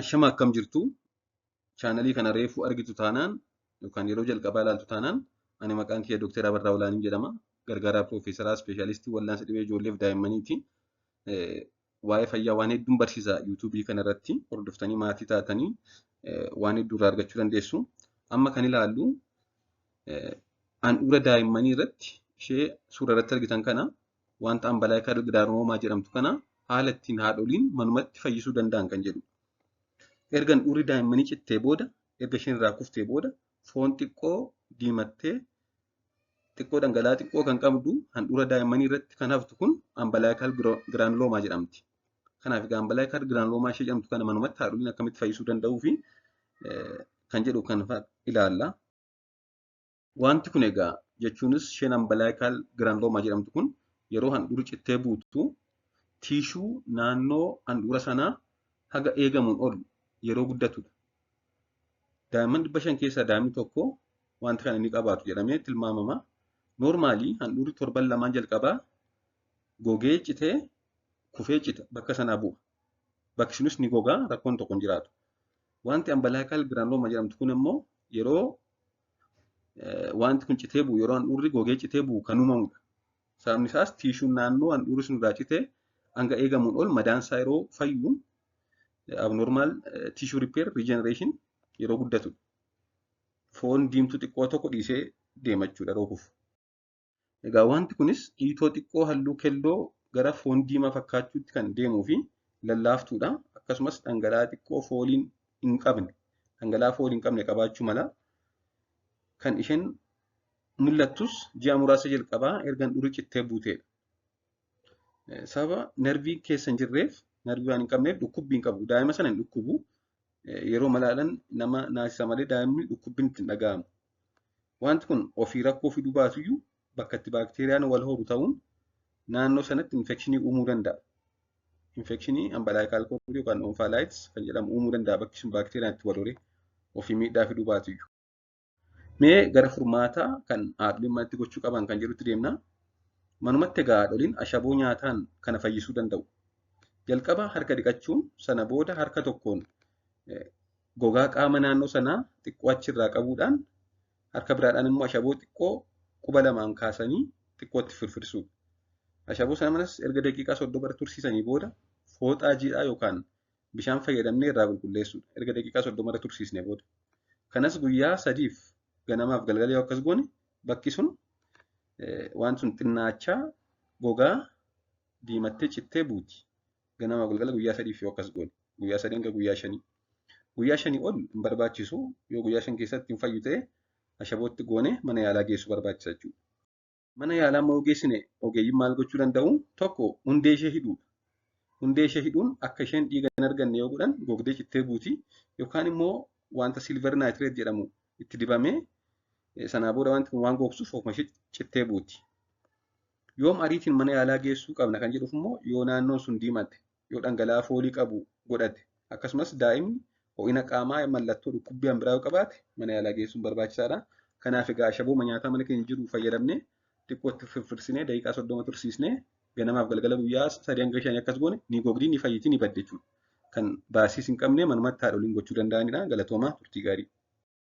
Ashama akkam jirtu chaanalii kana reefuu argitu taanaan yookaan yeroo jalqabaa ilaaltu taanaan ani maqaan kiyya Dookter Abarraa Olaanii jedhama. Gargaaraa Piroofeesaraa Ispeeshaalistii Wal'aansa Dhibee Ijoolleef Daa'immaniiti. Waa'ee fayyaa waan hedduun barsiisa yuutuubii kanarratti hordoftanii maatii taatanii waan hedduu irraa argachuu dandeessu. Amma kan ilaallu handhuura daa'immanii irratti ishee suura irratti argitan kana wanta umbilical granuloma jedhamtu kana haala ittiin haadholiin manumatti fayyisuu danda'an kan jedhudha. Erga handhuurri daa'immanii cittee booda, erga isheen irraa kuftee booda foon xiqqoo diimattee xiqqoo dhangala'aa xiqqoo kan qabdu handhuura daa'immanii irratti kan haftu kun umbilical granuloma jedhamti. Kanaaf egaa umbilical granuloma ishee jedhamtu kana manumatti haadholiin akkamitti fayyisuu danda'uu fi kan jedhu kan ilaalla. Wanti kun egaa jechuunis isheen umbilical granuloma jedhamtu kun yeroo handhuurri cittee buutu tiishuu naannoo handhuura sanaa haga eegamuun ol yeroo guddatudha. Daa'imman 500 keessaa daa'imni tokko wanta kana inni qabaatu jedhamee tilmaamama. Noormaalii handhuurri torban lamaan jalqabaa gogee citee kufee cita bakka sanaa bu'a. Bakki sunis ni gogaa rakkoon tokko hin jiraatu. Wanti umbilical granuloma jedhamtu kun immoo yeroo wanti kun citee bu'u yeroo handhuurri gogee citee bu'u kan uumamudha. Sababni isaas tiishuun naannoo handhuurri sun irraa citee hanga eegamuun ol madaan isaa yeroo fayyu abnormal tissue repair regeneration yeroo guddatudha. Foon diimtuu xiqqoo tokko dhiisee deema jechuudha yeroo kufu. Egaa wanti kunis dhiitoo xiqqoo halluu keelloo gara foon diimaa fakkaachuutti kan deemuu fi lallaaftuudha. Akkasumas dhangala'aa xiqqoo fooliin hin qabne, dhangala'aa foolii hin qabne qabaachuu mala. Kan isheen mul'attus ji'a muraasa jalqabaa erga handhuurri cittee buuteedha. Sababa narvii keessa hin jirreef, narvii waan hin qabneef dhukkubbii hin qabu. Daa'ima sana hin dhukkubu. Yeroo malaadhaan nama naasisa malee daa'imni dhukkubbiin itti hin dhaga'amu. Wanti kun ofii rakkoo fiduu baatuyyuu bakka itti baakteeriyaan wal horu ta'uun naannoo sanatti infekshinii uumuu danda'a. Infekshinii umbilical cord yookaan omphalitis kan jedhamu uumuu danda'a bakki sun baakteeriyaan itti wal horee ofii miidhaa fiduu baatuyyuu. Mee gara furmaataa kan haadholiin manatti gochuu qaban kan jedhutti deemna. Manumatti egaa haadholiin ashaboo nyaataan kana fayyisuu danda'u. Jalqaba harka dhiqachuun sana booda harka tokkoon gogaa qaama naannoo sanaa xiqqoo achirraa qabuudhaan harka biraadhaan immoo ashaboo xiqqoo quba lamaan kaasanii xiqqootti firfirsuudha. Ashaboo sana malas erga daqiiqaa 30 irra tursiisanii booda fooxaa jiidhaa yookaan bishaan fayyadamnee irraa qulqulleessuudha. Erga daqiiqaa 30 irra tursiisnee booda. Kanas guyyaa 3f ganamaaf galgala yoo akkas goone bakki sun waan sun xinnaachaa gogaa diimattee cittee buuti. Ganamaaf galgala guyyaa 3f yoo akkas goone. Guyyaa 3 hanga guyyaa 5. Guyyaa 5 ol hin barbaachisu. Yoo guyyaa 5 keessatti hin fayyu ta'e ashabootti goone mana yaalaa geessuu barbaachisa jechuudha. Mana yaalaa immoo geessine ogeeyyiin maal gochuu danda'u? Tokko hundee ishee hidhuudha. Hundee ishee hidhuun akka isheen dhiiga hin arganne yoo godhan gogdee cittee buuti. Yookaan immoo wanta silver nitrate jedhamu itti dibamee sanaa booda wanti kun waan gogsuuf ofuma ishee cittee buuti. Yoom ariitiin mana yaalaa geessuu qabna kan jedhuuf immoo yoo naannoon sun diimate, yoo dhangala'aa foolii qabu godhate, akkasumas daa'imni ho'ina qaamaa mallattoo dhukkubbii biraa yoo qabaate mana yaalaa geessuun barbaachisaadha. Kanaaf egaa ashaboo nyaataa mana keenya jiru fayyadamnee xiqqootti firfirsinee daqiiqaa 30 tursiisnee ganamaaf galgala guyyaa 3 hanga 5 akkas goone ni gogdii ni fayyiti ni badde jechuudha. Kan baasiis hin qabne manumatti haadholiin gochuu danda'anidha. Galatoomaa turtii gaarii.